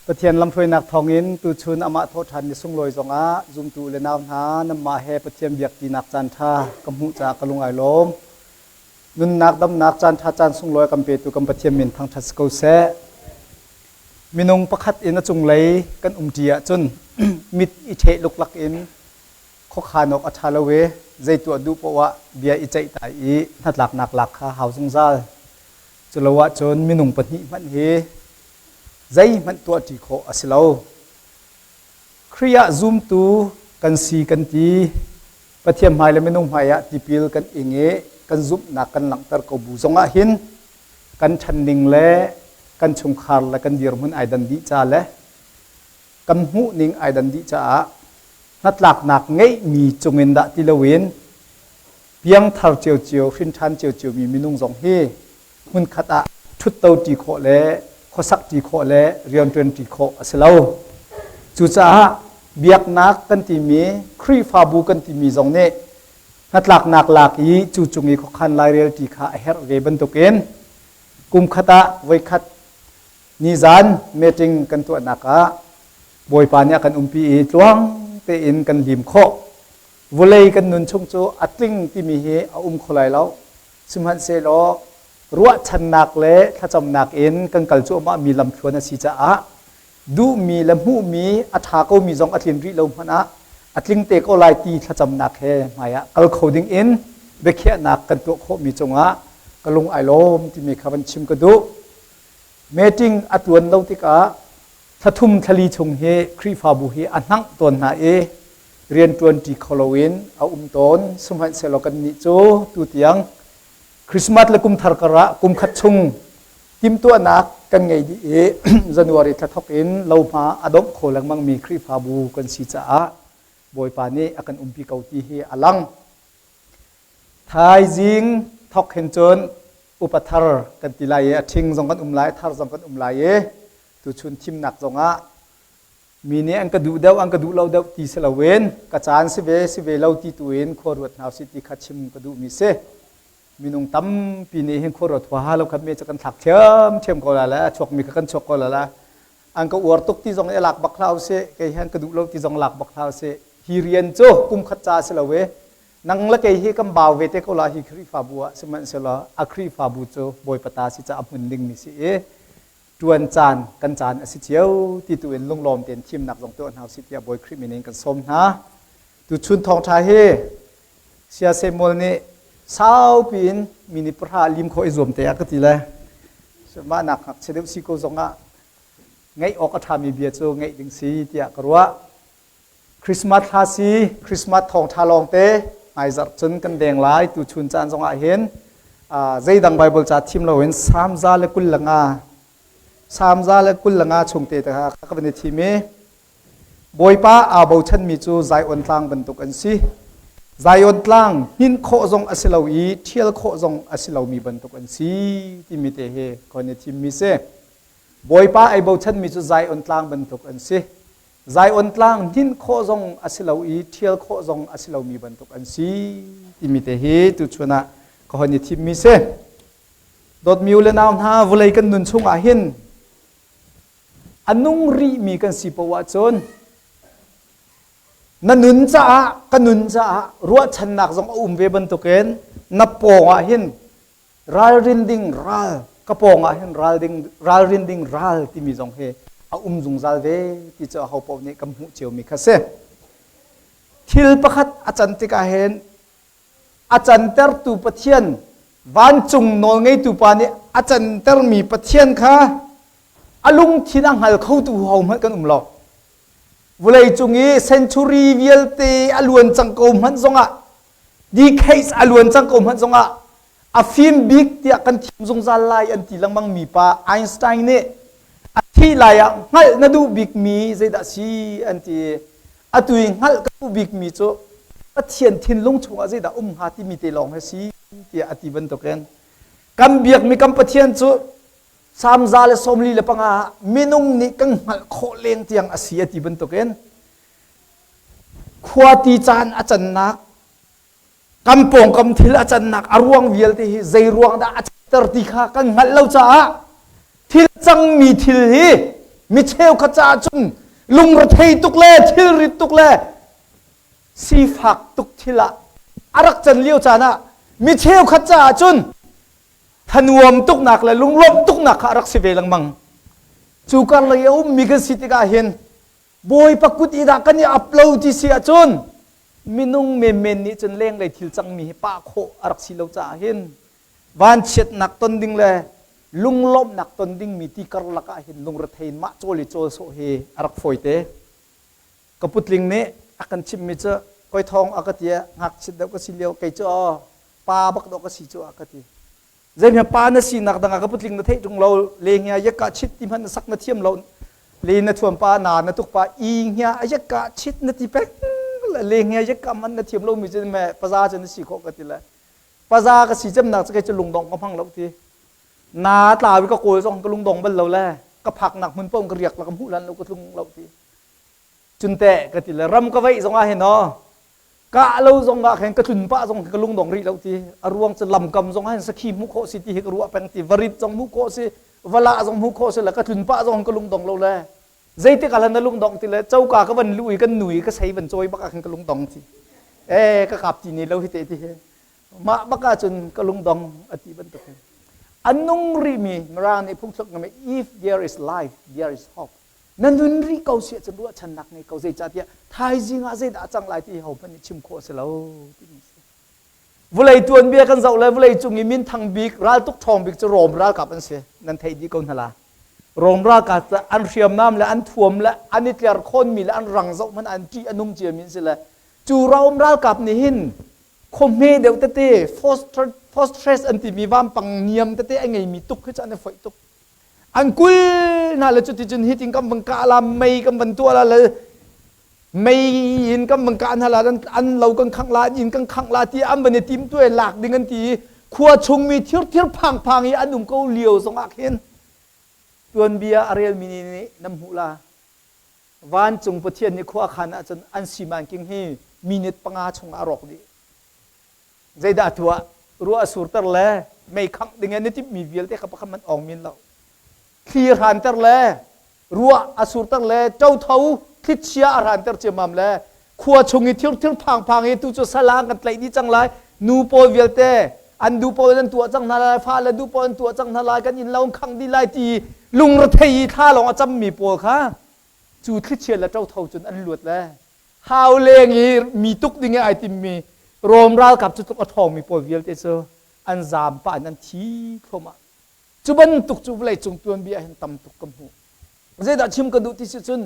Pathian lamhruainak thawngin tuchun amah thawhṭhan ni sunglawi zongah zumtu le nau hna nanmah he Pathian biakṭinak caanṭha ka hmuh caah ka lung ai lawm. Nunnak damnak caanṭha caan sunglawi a kan petu kan Pathian min thangṭhat si ko seh. Minung pakhat in a cunglei kan umṭi ahcun mit i ṭheh luklak in khuakhan awk a ṭha lo i zei tuah duh paoh ah bia i ceih tai i hnatlaknak lak kha hau zungzal. Culo ahcun minung pahnih hmanh hi zeihmanh tuahṭi khawh a si lo. Khrih ah zumtu kan si kan ti, Pathian hmai le minung hmai ah tipil kan ing i kan zumhnak kan langhter ko bu zongah hin kan ṭhanning le kan chungkhar le kan dirhmun ai dan dih ca le kan hmuhning ai dan dih caah hnatlaknak ngeihmi cungin dah ti loin piangthar ciocio, hrinṭhan ciociomi minung zong hi hmunkhat ah ṭhutto ṭi khawh le khuasak ṭi khawh le rianṭuan ṭi khawh a si lo. Cucaah biaknak kan timi, Khrihfabu kan timi zong nih hnatlaknak lak i cu cung i khuakhan lairel ṭi kha a herh ve bantukin kumkhat ah voikhat nizan meeting kan tuahnak ah Bawipa nih a kan umpi i tluang tein kan lim khawh. Vulei kan nun chung cu a tling timi hi a um kho lai lo. Sihmanhsehlaw ruahchannak le thlacamnak in kan kal cuahmah mi lamthluan a si caah duhmi le hmuhmi a ṭha komi zong a tlin rih lo hmanh ah a tling te ko lai ti thlacamnak he hmaiah kal kho ding in biakhiahnak kan tuah khawhmi cungah ka lung ai lawm timi kha van chim ka duh. Meeting a tuan lo tikah thlathum thlali chung hi Khrihfabu hi a hnangh tawn hna i rianṭuanṭi kho loin a um tawn. Sihmanhsehlaw kannih cu tutiang Christmas le kumthar karah kumkhat chung timhtuahnak kan ngei dih i January thla thawk in lohma a domh kho lengmangmi Khrihfabu kan si caah Bawipa nih a kan umpi ko ti hi a lang. Thaizing thawk hin cun upa thar kan ti lai i a ṭhing zong kan um lai, thar zong kan um lai i tuchun thimnak zongah mi nih an ka duh deuh an ka duh lo deuh ti si loin ka caan si ve si ve lo ti tu in khua ruat hna usih ti kha chim ka duhmi si. Minung tampi nih hin khua ruat huaha lo kha me cu kan thlak ṭhiamṭhiam ko la le a chuakmi kha kan chuak ko la la an ka uar tuk ti zong i lak bak hlah usih kei hi an ka duh lo ti zong lak bak hlah usih hi rian cu kum khat ca si lo e nang le kei hi kan bau ve te ko la hi Khrihfabu ah sihmanhsehlaw a Khrihfabu cu Bawipa ta si ca a hmun dingmi si i ṭuan caan kan caan a si cio ti tu in lunglawm tein thimnak zong tuah hna usih tiah Bawi Khrih min in kan sawm hna. Tuchun thawngṭha hi Sia Samuel nih saupi in mi nih pahra lim khawh i zuam te ah ka ti le mah nak ngakchia deuh si ko zongah ngaih awk a ṭhami bia cu ngaih ding si tiah ka ruah. Christmas thla si, Christmas thawngṭha lawngte hmaizarh cun kan deng lai tuchun caan zongah hin zeidang Bible ca thim loin Salm 125 Salm 125 chung te kha ka van i thim i Bawipa aa bochanmi cu Zion tlang bantuk an si. Zion tlang hninh khawh zong a si lo i ṭhial khawh zong a si lomi bantuk an si timi te hi ka van i thimmi si. Bawipa ai bochanmi cu Zion tlang bantuk an si. Zion tlang hninh khawh zong a si lo i ṭhial khawh zong a si lomi bantuk an si timi te hi tuchun ah ka hon i thimmi si. Dawtmi u le nau hna, vawlei kan nun chungah hin a nung rihmi kan si poah ahcun na nun caah ka nun caah ruahchannak zong a um ve bantukin na pawng ah hin ralrin ding ral ka pawng ah hin ral ding ralrin ding ral timi zong hi a um zungzal ve ti cu aho paoh nih kan hmuh ciomi kha si thil pakhat a can tikah hin a cantertu Pathian vancung nawlngeitu pa nih a cantermi Pathian kha a lungthin a hngal khotu hohmanh kan um lo vulei cung i century vialte a luan cang ko hmanh zongah decades a luan cang ko hmanh zongah a fim bik tiah kan thim zungzal lai an ti lengmang mi pa Einstein nih a thih lai ah hngalh na duh bik mi zeidah si an ti atu i hngalh ka duh bik mi cu Pathian thinlung chungah zeidah um hnga timi te lawng hi si tiah a ti bantukin kan biakmi kan Pathian cu Salm 145 ah minung nih kan hngalh khawh leng tiang a si a ti bantukin khua ti caan a cannak kan pawngkam thil a cannak a ruang vialte hi zei ruang dah a canter ti kha kan hngalh lo caah thil cangmi thil hi Mi cheukhat caah cun lungrethei tuk le thilrit tuk le sifak tuk thil ah a rak can lio caan ah mi cheukhat caah cun thanuam tuknak le lunglawmh tuknak kha a rak si ve lengmang. Cu karlak i a ummi kan si tikah hin Bawipa kut i dah kan i ap lo ti si ahcun minung menmen nih cun lenglei thil cangmi hi pah khawh a rak si lo caah hin vanchiatnak ton ding le lunglawmhnak ton dingmi ti karlak ah hin lungrethei in mah cawl i cawl sawh hi a rak fawite. Ka putling nih a kan chimhmi cu koi thawng a ka ti ngakchit deuh ka si lio kei cu aw pa bak dawh ka si cu a ka ti. Zeihme pa na sinak dang ah ka putling na theih ṭung lo le ngia yekka chit ti hmanh na sak na thiam lo le na thuam pa na na tuk pa i ngia yekka chit na ti peng le ngia yekka hmanh na thiam lo mi cu me paza cu na si khawh ka ti le paza ka si cemnak cu kei cu lungdong ka hmang lo ti na tlawi ka kawl zong ka lungdong bal lo le ka phaknak hmun paoh ka riak la ka hmuh lan lo ka tlung lo ti cun teh ka ti le ram ka veih zong ah hin aw kah lo zong ah khin ka tlun pah zong ka lungdong rih lo ti a ruang cu lamkam zong ah hin sakhi hmuh khawh si ti hi ka ruah peng ti varit zong hmuh khawh si vala zong hmuh khawh si le ka tlun pah zong ka lungdong lo le zeitik ah na lungdong ti le coka ka van lu i kan nu i ka sei van cawi bak ah khin ka lungdong ti eh ka kap ti ni lo hi te ti hi mah bak ah cun ka lungdong a ti bantuk hin an nung rih mi mirang nih phungthluk ngame if there is life there is hope na nun rih ko si ahcun ruahchannak ngei ko zeicahtiah thaizing ah zeidah a cang lai ti ho hmanh nih chim khawh a si lo timi si vulei tuanbia kan zoh le vulei cung i minthang bik raltuk ṭhawng bik cu Rom ralkap an si nan theih dih ko hna la Rom ralkap cu an hriamnam le an thuam le an i tler khawnmi le an rang zoh hmanh an ṭih a nung ciami an si le cu Rom ralkap nih hin khuahme deuh tete fortress an timi vampang niam tete a ngeimi tuk hi cu an i foih tuk An kul hna le cuticun hitin kan van kah la mei kan van tuah la le mei in kan van kah hna la an lo kan khangh la an inn kan khangh la ti an van i tim tuai lak ding an ti i khua chungmi thirthir phangphang i an um ko lio zongah khin tuanbia a relmi nih nan hmuh la vancung Pathian nih khua khan ahcun an simanking hi minute 5 chungah a rawk dih. Zeidah tuah? Ruah a surter le mei khangh ding in na timhmi vialte kha pakhat hmanh awng min lo. Thli a hranter le ruah a surter le ṭotho thlichia a hranter ciammam le khua chung i thirthir phangphang i tu cu salang kan tlaih dih cang lai nu pawl vialte an duh pawl an tuah cang hna lai fale duh pawl an tuah cang hna lai kan inn lo an khangh dih lai ti lungrethei i thla lawng a cammi pawl kha cu thlichia le ṭotho cun an luat le Hau leng i mi tuk ding i ai timmi Rom ralkap cu tluk a ṭhawngmi pawl vialte cu an zaam pah in an thi thluahmah. Cu bantuk cu vawleicung tuanbia ah hin tam tuk ka hmuh. Zeidah chim ka duh ti si cun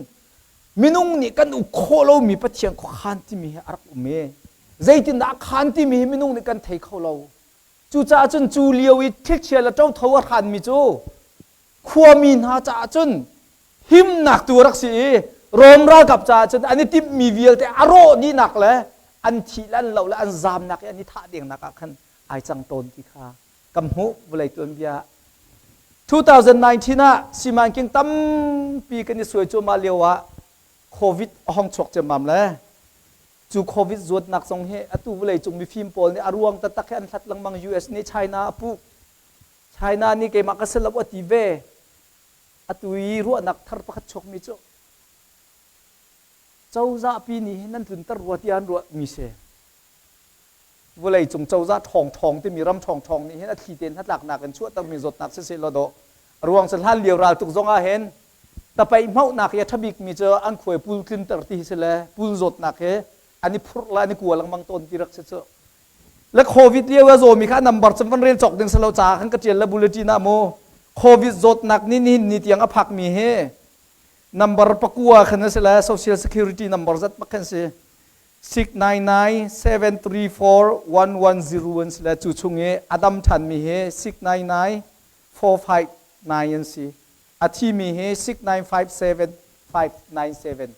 minung nih kan uk khawh lomi Pathian khuakhan timi hi a rak um i zeitindah a khan timi hi minung nih kan thei kho lo. Cucaah cun cu lio i thilchia le ṭotho a hranmi cu khuami hna caah cun himnak tu a rak si i Rom ralkap caah cun an i timhmi vialte a rawh dihnak le an thih le an loh le an zamnak i an i thah dengnak ah khan ai cang tawn ti kha kan hmuh vawlei tuanbia 2019 ah simanking tampi kan i suai cuahmah lio ah COVID a hong chuak ciammam le cu COVID zuatnak zong hi atu vawlei cung mifim pawl nih a ruang taktak hi an hlat lengmang US nih China a puh China nih keimah ka si lo a ti ve Atu i ruahnak thar pakhat chuakmi cu cozahpi nih hin nan tlunter rua tiah an ruahmi si. Vawleicung cozah ṭhawngṭhawng timi ram ṭhawngṭhawng nih hin a thli tein hnatlaknak in chuahtermi zawtnak siseh law dawh a ruang cu hlan lio raltuk zong ah hin tapaih hmauhnak i a ṭhabikmi cu an khuai pul tlinter ti hi si le pul zawtnak hi an i phurh le an i kua lengmang tawn ti rak si cu. Le COVID lio a zawmi kha number cu van rel cawk ding si lo ca khan ka ṭial le bulletin ah mu COVID zawtnak nih nihin ni tiang a phakmi hi number 9 khan a si le social security number zat bak khan si 699 734 110 an si le cu chung i a dam ṭhanmi hi 699 459 an si a thimi hi 6957 597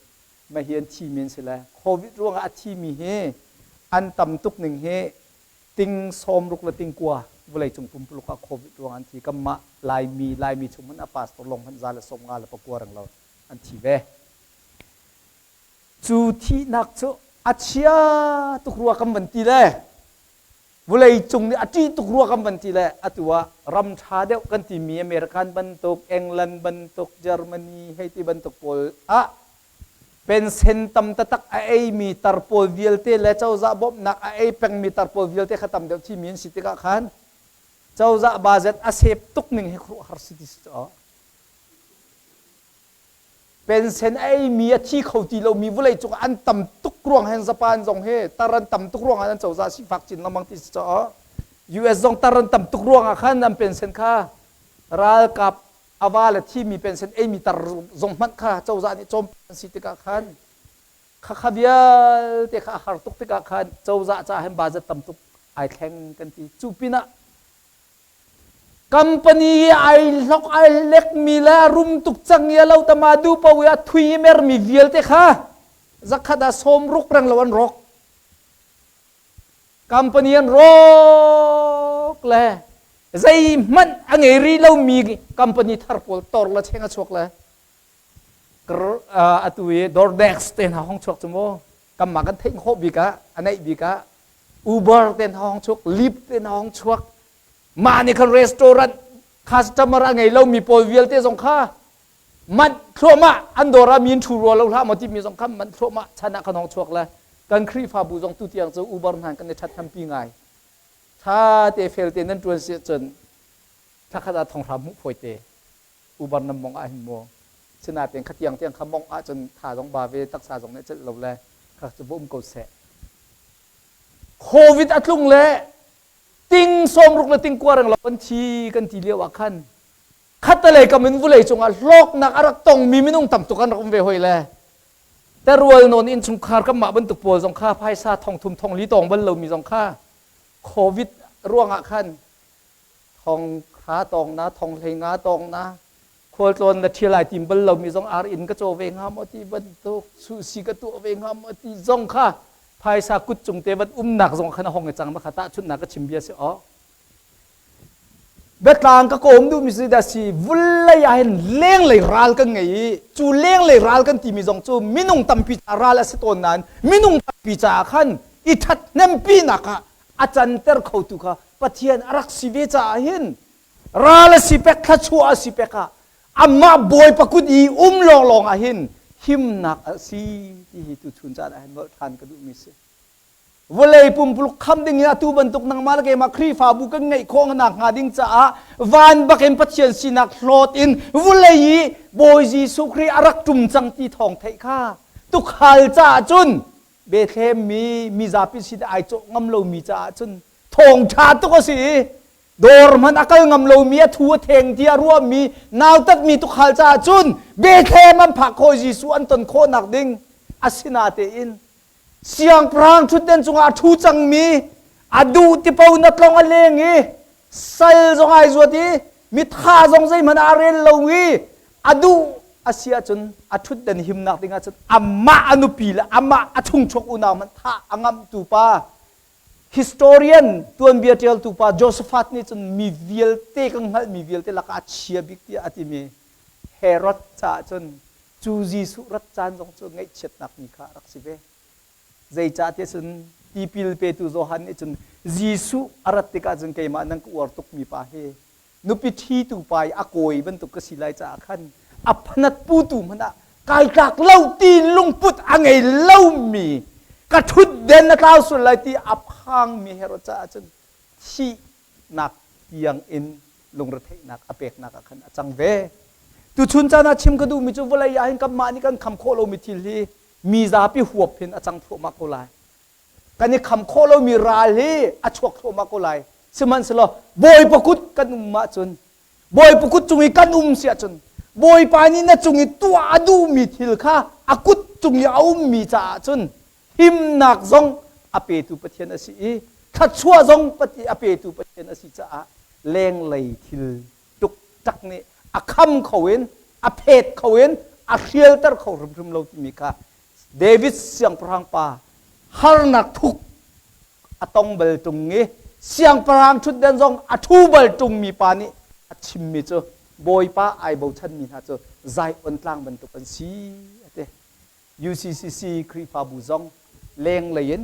mah hi an thimi an si le COVID ruangah a thimi hi an tam tuk ning hi ting 60 le ting 90 vawleicung pumpuluk ah COVID ruangah an thi kanmah Laimi Laimi chung hmanh a pastor lawng hmanh 159 reng lo an thi ve cu thihnak cu a chia tuk rua kan van ti le. Vulei cung nih a ṭih tuk rua kan van ti le atu ah ram ṭha deuh kan timi American bantuk, England bantuk, Germany hei ti bantuk pawl ah pensen tam taktak a eimi tar pawl vialte le cozah bawmhnak a ei pengmi tar pawl vialte kha tam deuh thimi an si tikah khan cozah budget a sep tuk ning hi khuaruahhar si ti si cu. Pensen a eimi a thi kho ti lomi vawlei cung an tam tuk ruang hen Japan zong he tar an tam tuk ruang ah an cozah sifak chin lengmang ti si caah US zong tar an tam tuk ruang ah khan an pensen kha ralkap a va le thimi pensen eimi tar zong hmanh kha cozah nih cawm an si tikah khan khakha vialte kha a har tuk tikah khan cozah caah hin budget tam tuk ai thleng kan ti. Cu pinah Company i ai hlok ai lekmi le a rum tuk cang i a lo tama du po i a thui i mermi vialte kha zakhat ah 60 reng lo an rawk. Company an rawk le zeihmanh a ngei rih lomi company thar pawl tor le cheng a chuak le atu i DoorDash te hna hong chuak cu mu kanmah kan theih khawh bik ah a neih bik ah Uber te hna hong chuak Lyft te hna hong chuak. Mah nih khan restaurant customer a ngei lomi pawl vialte zong kha manh thluahmah an dawr ah mi in ṭhu rua lo hlah maw timi zong kha manh thluahmah chan ah kan hong chuak le kan Khrihfabu zong tu tiang cu Uber hna kan i ṭhat hnempi ngai. Ṭha te fel te nan ṭuan si ahcun thlakhat ah thonghra hmuh fawi te Uber nan mong ah hin mu. Sinain kha tiang tiang kha mong ahcun tha zong ba ve taksa zong nih celh lo le kha cu va um ko seh. Covid a tlung le ting 60 le ting 20 reng lo kan thi kan ti lio ah khan khattelei kam in vulei cungah hlawknak a rak tongmi minung tam tuk an rak um ve hoi le terual nawn innchungkhar kan mah bantuk pawl zong kha phaisa thong thum thong li tong bal lomi zong kha Covid ruangah khan thong kha tong na thong hlei nga tong na khualtlawn na ṭhial ai tim bal lomi zong ar inn ka caw ve hnga maw ti bantuk suhsi ka tuah ve hnga maw ti zong kha phaisa kut cung te van umnak zong khan a hong i cang ma kha tahchunhnak ka chim bia si aw biatlang ka kawm duhmi si dah si vulei ah hin lenglei ral kan ngei i cu lenglei ral kan timi zong cu minung tampi ca ral a si tawn nain minung tampi caah khan i ṭhathnempinak ah a canter khotu kha Pathian a rak si ve caah hin ral a si pek thluachuah a si pek ah amah Bawipa kut i um lawnglawng ah hin himnak a si ti hi tuchun caan ah hin nolh ṭhan ka duhmi si. Vawlei pumpuluk kham ding in atu bantuk nangmah le keimah Khrihfabu kan ngeih khawh nak hnga ding caah van bakin Pathian sinak hlawt in vawlei i Bawi Jesuh Khrih a rak ṭum cang ti thawng theih kha tukhal caah cun Bethlehem mi mizapi sin ai cawh ngam lomi caah cun thawngṭha tuk a si i dawr hmanh a kal ngam lomi a thu a theng ti a ruahmi nautatmi tukhal caah cun Bethlehem an phak khawh Jesuh an ton khawhnak ding asinatein siangpahrang ṭhutden cungah a ṭhu cangmi a duh ti po na tlong a leng i sal zong ai zuat i mitha zong zeihmanh ah a rel lo i a duh a si ahcun a ṭhutden himnak ding ahcun amah a nupi le amah a chungchuak unau hmanh thah a ngamhtu pa Historian tuanbia ṭialtu pa Josaphat nih cun mi vialte kan hngalhmi vialte lakah a chia bik tiah a timi Herod caah cun cu Jesuh rat caan zong cu ngaihchiatnak ni kha a rak si ve. Zeicahtiah cun tipil petu Johan nih cun Jesuh a rat tikah cun keimah nan ka uar tukmi pa hi nupi ṭhitu pa i a kawi bantuk ka si lai caah khan a phanat putu hmanh ah kai tlak lo ti lungput a ngei lomi ka ṭhutden a tlau sual lai ti a phangmi Herod caah cun thihnak tiang in lungretheihnak a peknak ah khan a cang ve. Tuchun caan ah chim ka duhmi cu vawlei ah hin kanmah nih kan kham khawh lomi thil hi mi zapi huap hin a cang thluahmah ko lai. Kan i kham khawh lomi ral hi a chuak thluahmah ko lai. Sihmanhsehlaw Bawipa kut kan um ahcun Bawipa kut cung i kan um si ahcun Bawipa nih na cung i tuah a duhmi thil kha a kut cung i a ummi caah cun himnak zong a petu Pathian a si i thluachuah zong a petu Pathian a si caah lenglei thil tuktak nih a kham kho in a phet kho in a hrialter kho hrimhrim lo timi kha David siangpahrang pa harnak thuk a tong bal ṭung i siangpahrang ṭhutden zong a ṭhu bal ṭungmi pa nih a chimmi cu Bawipa ai bochanmi hna cu Zion tlang bantuk an si a ti. UCCC Khrihfabu zong lenglei in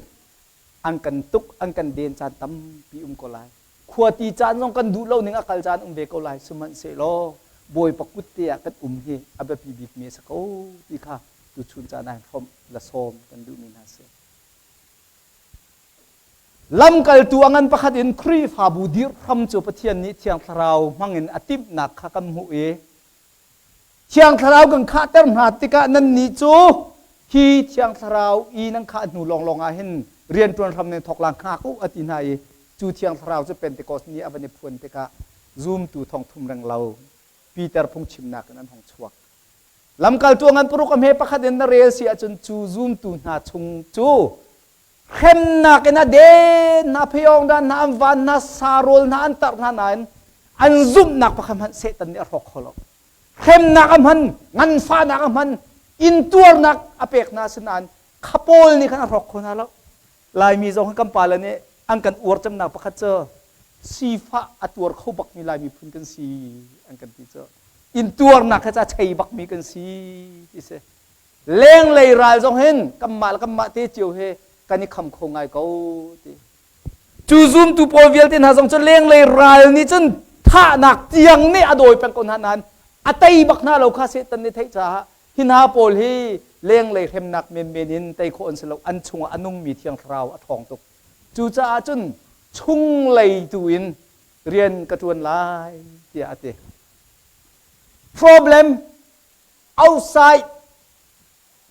An kan tuk, an kan den caan tampi um ko lai. Khuati caan zong kan duh lo ning a kal caan um ve ko lai. Sihmanhsehlaw Bawipa kut te ah kan um hi a biapi bikmi a si ko ti kha tuchun caan ah hrawmh la sawm kan duhmi hna si. Lamkaltu a ngan pakhat in Khrihfabu dirhram cu Pathian nih Thiang Thlarau hmangin a timhnak kha kan hmuh i Thiang Thlarau kan khahter hna tikah nannih cu hi Thiang Thlarau i nan khah hnu lawnglawng ah hin rianṭuan hram nan thawk la hngak u a ti hna i cu Thiang Thlarau cu Pentecost ni a van i phuan tikah zumtu thong thum reng lo Peter phungchimnak in an hung chuak. Lamkaltu a ngan paruk a hme pakhat in na rel si ahcun cu zumtu hna chung cu hremnak in a den hna phayawng dan hna an van hna sarawl hna an tarh hna nain an zumhnak pakhat hmanh Satan nih a hrawk kho lo. Hremnak a hman, nganfahnak a hman, intuarnak a pek hna asinain kha pawl nih khan a hrawk kho hna lo. Laimi zong hi kan pale nih an kan uar cemnak pakhat cu sifah a tuar kho bakmi Lai miphun kan si an kan ti cu. Intuarnak he ca chei bakmi kan si ti si. Lenglei ral zong hin kanmah le kanmah te cio he kan i kham kho ngai ko ti. Cu zumtu pawl vialte hna zong cu lenglei ral nih cun thahnak tiang nih a dawi peng ko hna nain a tei bak hna lo kha Satan nih theih caah hi hna pawl hi lenglei hremnak menmen in tei khawh an si lo an chungah a nungmi thiang thlarau a ṭhawng tuk cucaah cun chunglei tu in rian ka ṭuan lai tiah a ti problem outside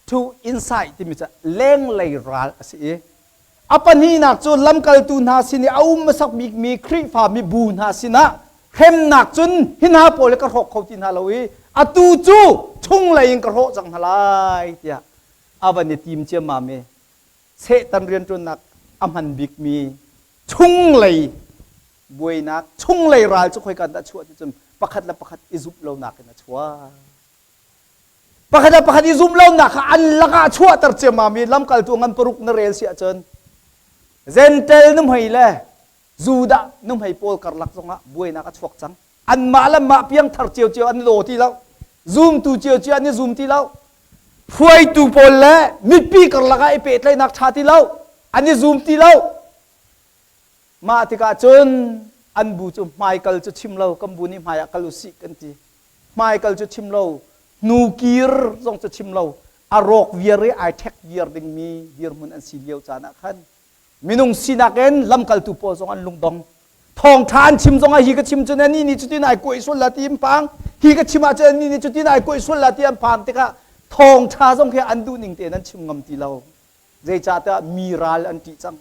to inside timi cu lenglei ral a si i a pahnihnak cu lamkaltu hna sin i a um hmasak bikmi Khrihfa mibu hna sinah hremnak cun hi hna pawl hi ka hrawk kho ti hna lo i atu cu chunglei in ka hrawh cang hna lai tiah a van i tim ciammam i Satan rianṭuannak a hman bikmi chunglei buainak chunglei ral cu khoika dah chuah ti cun pakhat le pakhat i zumh lonak in a chuak. Pakhat le pakhat i zumh lonak kha an lakah chuahter ciammam i lamkaltu ngan paruk na rel si ahcun Gentel nuhmei le Judah nuhmei pawl karlak zongah buainak a chuak cang. Anmah le mah piangthar ciocio an law ti lo. Zumtu ciocio an i zum ti lo. Hruaitu pawl le mipi karlak ah i pehtlaihnak ṭha ti lo. An i zum ti lo. Mah tikah cun an bu cu hmaikal cu chim lo, kan bu nih hmai ah kal u sih kan ti. Hmaikal cu chim lo, hnukir zong cu chim lo, a rawk viar i ai ṭhek viar dingmi dirhmun an si lio caan ah khan minung sinak in lamkaltu pawl zong an lungdong. Thawngṭha an chim zongah hi ka chim cun anih nih cutin ai kuaih sual la ti an phang, hi ka chim ahcun anih nih cutin ai kuaih sual la ti an phang tikah thawngṭha zong khi an duhning tein an chim ngam ti lo. Zeicahtiah mi ral an ṭih cang.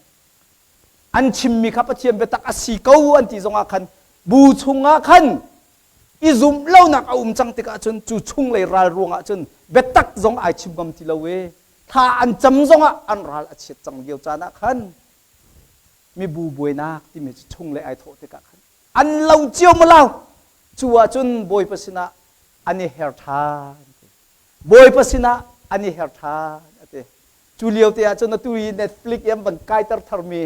An chimmi kha Pathian biatak a si ko an ti zongah khan bu chungah khan i zumh lonak a um cang tikah cun cu chunglei ral ruangah cun biatak zong ai chim ngam ti lo i thla an cam zongah an ral a chiat cang lio caan ah khan mibu buainak timi cu chunglei ai thawh tikah khan an lo cio ma lo cu ahcun Bawipa sinah an i her ṭhan Bawipa sinah an i her ṭhan a ti Cu lio te ah cun atu i Netflix i an van kaiter tharmi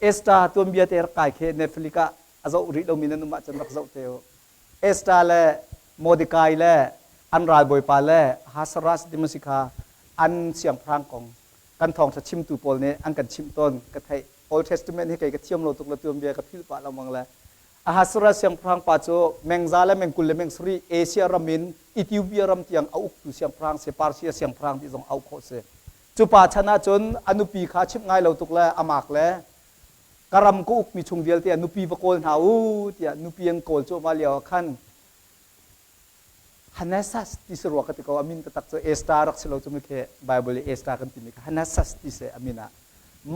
Esther tuanbia te rak kai khi Netflix ah a zoh rih lomi nan um ahcun rak zoh te u. Esther le Mordecai le an ralbawipa le Ahasuerus ti si kha an siangpahrang kong kan thawngṭha chimtu pawl nih an kan chimh tawn ka theih. Old Testament hi kei ka thiam lo tuk le tuanbia ka philh pah lengmang le Ahasuerus siangpahrang pa cu mengza le mengkul le mengsarih Asia ram in Ethiopia ram tiang a uktu siangpahrang si Persia siangpahrang ti zong auh khawh si. Cu pa chan ahcun a nupi kha chimh ngai lo tuk le a mak le ka ram ka ukmi chung vialte ah nupi va kawl hna u tiah nupi an kawl cuahmah lio ah khan Hanasas ti si rua ka ti ko a min taktak cu Esther rak si lo cu khi Bible i Esther kan timi kha Hanasas ti si a min ah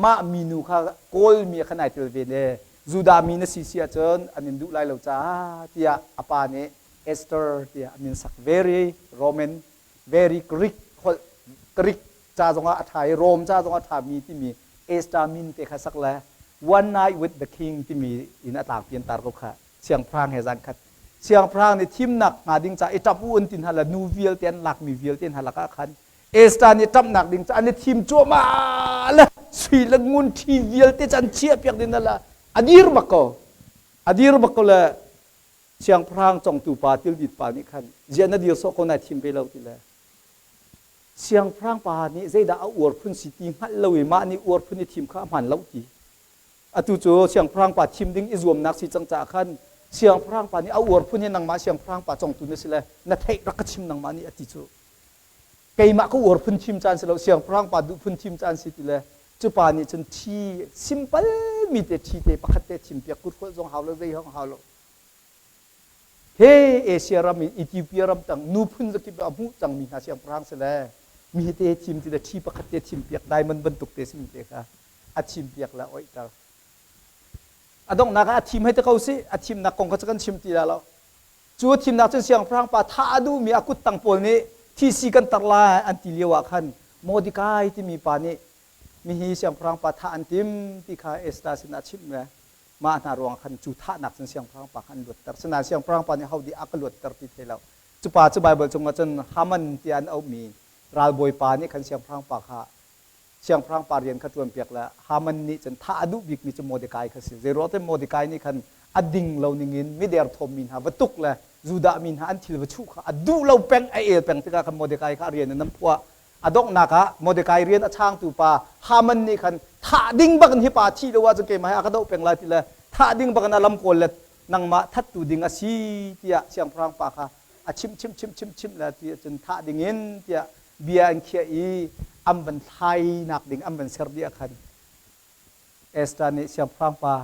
mah minu kha kawlmi khan ai tel ve ne Judah mi na si si ahcun an in duh lai lo caah tiah a pa nih Esther tiah a min sak very Roman very Greek holh Greek ca zongah a ṭha i Rome ca zongah a ṭhami timi Esther min te kha sak le One Night with the King timi in a tlangpi an tar ko kha siangpahrang he zan khat siangpahrang nih thimnak hnga ding ca i ṭap u an ti hna le nu vialte an lakmi vialte hna lakah khan Esther nih ṭapnak ding ca an i thim cuahmah le sui le ngun ṭhi vialte cu an chiahpiak ding la a dir bak ko a dir bak ko le siangpahrang congtu pa tildit pa nih khan ziah na dir sawh ko nai thim ve lo ti le. Siangpahrang pa nih zeidah a uar phun si ti hngalh lo i mah nih uar phun i thim kha a hmaan lo ti. Atu cu siangpahrang pa thim ding i zuamnak si cang caah khan siangpahrang pa nih a uar phun hi nangmah siangpahrang pa congtu na si le na theih rak ka chim nangmah nih a ti cu. Keimah ka uar phun thim caan si lo siangpahrang pa duh phun thim caan si ti le cu pa nih cun ṭhi simpal mi te ṭhi te pakhat te thim piak kut zong hau lo zei hong hau lo. He Asia ram in Ethiopia ram tang nu phun zakip a hmuh cangmi hna siangpahrang si le mi te thim ti le ṭhi pakhat te thim piak diamond bantuk te simi te kha a thim piak le oihter. A donghnak ah a thim hei te ko si a thimnak kong kha cu kan chim ti la lo. Cu a thimnak cun siangpahrang pa thah a duhmi a kuttang pawl nih thisi kan tar lai an ti lio ah khan Mordecai timi pa nih mihi siangpahrang pa thah an tim ti kha Esther sinah a chimh ve. Mah hna ruangah khan cu thahnak cun siangpahrang pa kha an luatter. Sinain siangpahrang pa nih ho dih a ka luatter ti thei lo. Cu pa cu Baibal chungah cun Haman tiah an auhmi ralbawi pa nih khan siangpahrang pa kha siangpahrang pa rian kha ṭuanpiak le Haman nih cun thah a duh bikmi cu Mordecai kha si. Zeiruang te Mordecai nih khan a ding lo ningin mi derthawmmi hna va tuk le Judah mi hna an thil va chuh kha a duh lo peng a el peng tikah khan Mordecai kha a rian in an phuah. A donghnak ah Mordecai rian a changtu pa Haman nih khan thah ding bak in hi pa thih lo ahcun keimah hi a ka doh peng lai ti le thah ding bak in a lam kawl le nangmah thattu ding a si tiah siangpahrang pa kha a chimh chimh chimh chimh chimh le ti ahcun thah ding in tiah bia an khiah i an van thlainak ding an van ser dih ah khan Esther nih siangpahrang pa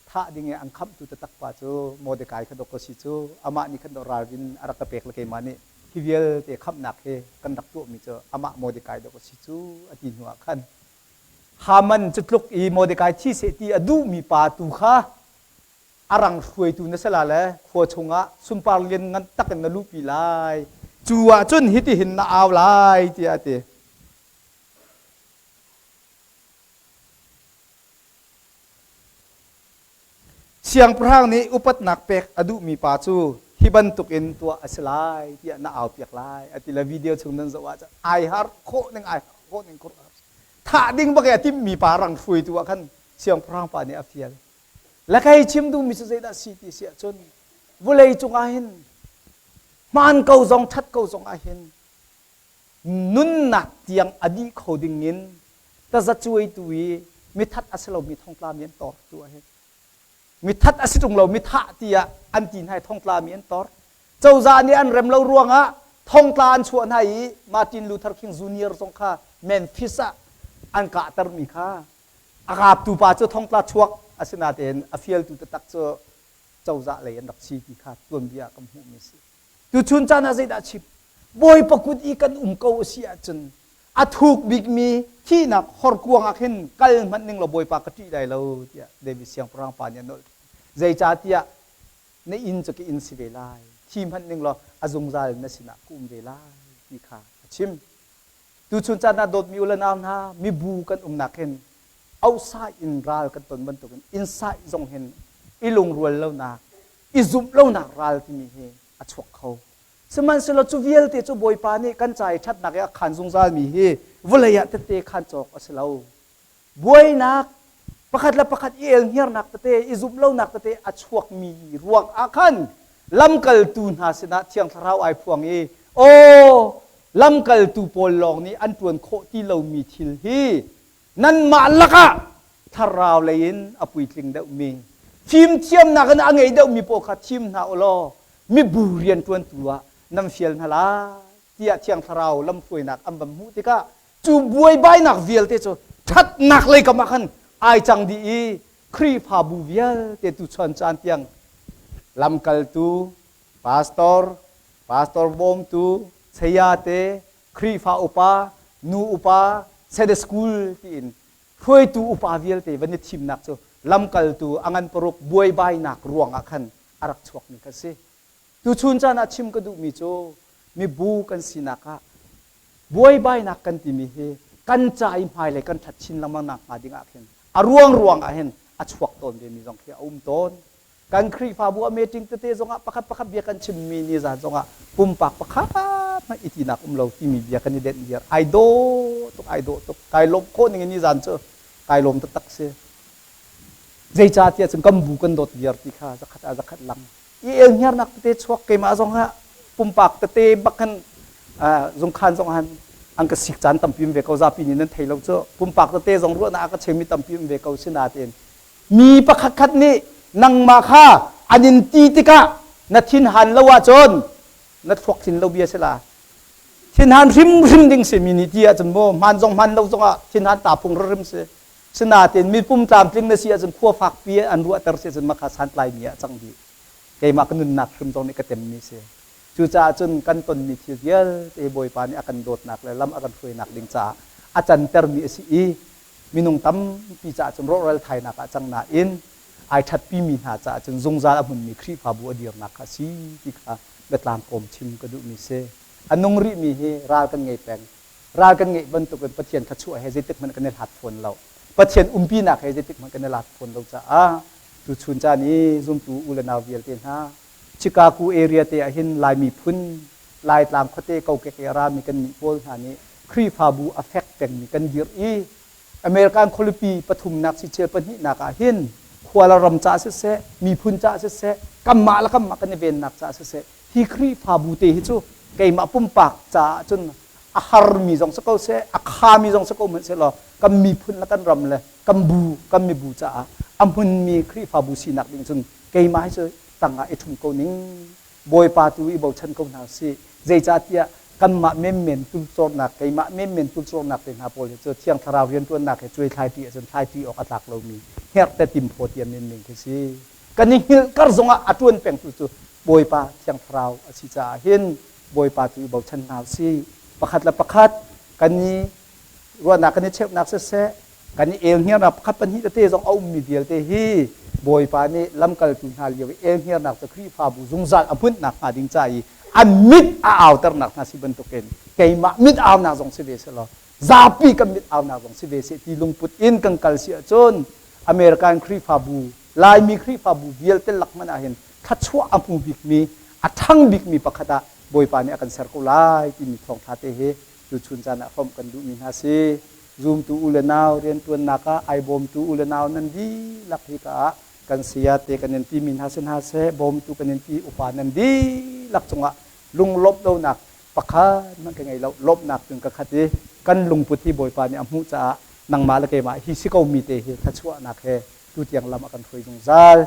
thah ding i an khamhtu taktak pa cu Mordecai kha dawk si cu amah nih khan ralrin a rak ka pek le keimah nih hi vialte khamhnak hi kan rak tuahmi cu amah Mordecai dawk si cu a ti hnu ah khan Haman cu tluk i Mordecai thi seh ti a duhmi pa tu kha a rang hruaitu na si la le khua chungah sunpar lian ngan tak in na luhpi lai cu ah cun hitihin na au lai tiah a ti. Siangpahrang nih upatnak pek a duhmi pa cu hi bantukin tuah a si lai tiah na aupiak lai a ti le video chung nan zoh ahcun ai har khawh ning ai har khawh ning thah ding bak i a timhmi pa rang hruaitu ah khan siangpahrang pa nih a fial. Le kei chim duhmi cu zeidah si ti si ahcun vawlei cungah hin hmaan ko zong ṭhat ko zong ah hin nunnak tiang a dih kho ding in tazacuaitu i mithat a si lomi thongtlami an tor tu ah hin mithat a si ṭung lo mithah tiah an ti hna i thongtlami an tor cozah nih an rem lo ruangah thongtla an chuah hna i Martin Luther King Jr. zong kha Memphis ah an kahtermi kha a kaptu pa cu thongtla chuak asinain a fialtu taktak cu cozah lei an rak si ti kha tuanbia kan hmuhmi si. Tuchun caan ah zeidah chim? Bawipa kut i kan um ko a si ahcun a thuk bikmi thihnak horkuang ah khin kal hmanh ning law Bawipa ka ṭih lai lo tiah David siangpahrang pa nih a nolh. Zeicahtiah na inn cu ka inn si ve lai, thi hmanh ning law a zungzal na sinah ka um ve lai ti kha a chim. Tuchun caan ah dawtmi u le nau hna, mibu kan umnak hin outside in ral kan ton bantukin inside zong hin i lungrual lonak, i zumh lonak ral timi hi a chuak kho. Sihmanhsehlaw cu vialte cu Bawipa nih kan ca i ṭhatnak i a khaan zungzalmi hi vawlei ah tette khaan cawk a si lo. Buainak pakhat le pakhat i elhngiarnak tete, i zumh lonak tete a chuakmi ruang ah khan lamkaltu hna sinah Thiang Thlarau ai phuang i aw lamkaltu pawl lawng nih an ṭuan khawh ti lomi thil hi nanmah lakah thlarau lei in a puitling deuhmi fimthiamnak in a ngei deuhmi pawl kha thim hna u law mibu rianṭuantu ah nan fial hna lai tiah Thiang Thlarau lamhruainak an van hmuh tikah cu buaibainak vialte cu ṭhatnak lei kam ah khan ai cang dih i Khrihfabu vialte tuchan caan tiang lamkaltu, pastor, pastor bawmtu, sayate, Khrihfa upa, nu upa, Sunday school tiin hruaitu upa vialte van i thimnak cu lamkaltu a ngan paruk buaibainak ruangah khan a rak chuakmi kha si. Tuchun caan ah chim ka duhmi cu mibu kan sinak ah buaibainak kan timi hi kan ca i hmailei kan ṭhat chin lengmang nak hnga ding ah khin a ruang ruang ah hin a chuak tawn vemi zong khi a um tawn. Kan Khrihfabu ah meeting tete zongah pakhat pakhat bia kan chimmi ni zan zongah pumpak pakhat hmanh i tinak um lo timi bia kan i denh viar. Ai dawh tuk, ai dawh tuk. Kai lawmh khawh ning in ni zan cu kai lawm taktak si. Zeicahtiah cun kan bu kan dawt viar ti kha zakhat ah zakhat lang. I elhngiarnak tete chuak keimah zong ah pumpak tete bak khan zungkhan zong han. An ka sik caan tampi um ve ko, zapi nih nan thei lo cu. Pumpak tete zong ruahnak a ka cheumi tampi um ve ko si nain mi pakhat khat nih nangmah kha an in ti tikah na thinhan lo ahcun na thluak thin lo bia si la. Thinhan hrimhrim ding si mi nih ti ahcun maw hmaan zong hmaan lo zongah thinhan ta phung hrim si. Sinain mi pum tlamtling na si ahcun khua fakpi an ruahter si ahcun makha santlaimi ah cang dih. Keimah ka nunnak hrim zong nih ka temmi si. Cucaah cun kan tonmi thil vialte Bawipa nih a kan dawtnak le lam a kan hruainak ding caah a cantermi a si i minung tampi caah cun rawhral thainak ah cang nain ai ṭhatpimi hna caah cun zungzal a hmunmi Khrihfabu a dirnak kha a si ti kha biatlang kawm chim ka duhmi si. A nung rihmi hi ral kan ngei peng. Ral kan ngeih bantukin Pathian thluachuah he zeitik hmanh kan i hlat fawn lo. Pathian umpinak he zeitik hmanh kan i hlat fawn lo caah tuchun caan i zumtu u le nau vialte hna Chicago area te ah hin Lai miphun Laitlang khuate kokek i a rami kannih pawl hna nih Khrihfabu a fek pengmi kan dirh i American khualipi pathumnak sichel pahnihnak ah hin khua le ram caah siseh, miphun caah siseh, kanmah le kanmah kan i vennak caah siseh, hi Khrihfabu te hi cu keimah pumpak caah cun a harmi zong si ko seh, a khami zong si ko hmanh sehlaw kan miphun le kan ram le kan bu, kan mibu caah a hmunmi Khrihfabu sinak ding cun keimah hi cu tangah i ṭhum ko ning. Bawipa tu i bochan ko hna usih. Zeicahtiah kanmah menmen tulcawrnak, keimah menmen tulcawrnak te hna pawl hi cu Thiang Thlarau rianṭuannak he cuai thlaiṭi ahcun thlaiṭi awk a tlak lomi hngerhte timphaw tia menmen khi si. Kan i hngilh kar zongah a ṭuan pengtu cu Bawipa Thiang Thlarau a si caah hin Bawipa tu i bochan hna usih. Pakhat le pakhat kan i ruahnak kan i cheuhnak siseh, kan i elhngiarnak pakhat pahnih tete zong a ummi vialte hi Bawipa nih lamkaltu hna lio i elhngiarnak cu Khrihfabu zungzal a hmunhnak hnga ding ca i an mit a auternak hna si bantukin keimah mit aunak zong si ve selaw zapi kan mit aunak zong si ve seh ti lungput in kan kal si ahcun American Khrihfabu Laimi Khrihfabu vialte lak hmanh ah hin thluachuah a hmu bikmi a ṭhang bikmi pakhat ah Bawipa nih a kan ser ko lai timi thawngṭha te hi tuchun caan ah hrawmh kan duhmi hna si. Zumtu u le nau rianṭuannak ah ai bawmtu u le nau nan dihlak hika ah kan saya te kan in timi hna si hna seh, bawmtu kan in ti upa nan dihlak cungah lunglawmh lonak pakhat hmanh ka ngei lo. Lawmhnak cun ka khat i kan lungput hi Bawipa nih a hmuh caah nangmah le keimah hi si komi te hi thluachuahnak he tutiang lam a kan hruai zungzal.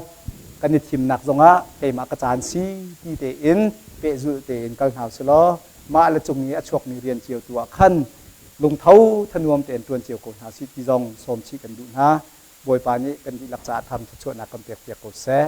Kan i thimnak zongah keimah ka caan si ti tein pehzulh tein kal hna usih law mah le cung i a chuakmi rian cio tu ah khan lungtho thanuam tein ṭuan cio ko hna sih ti zong sawm chih kan duh hna. Bawipa nih kan dihlak caah tham thluachuahnak kan pekpiak ko seh.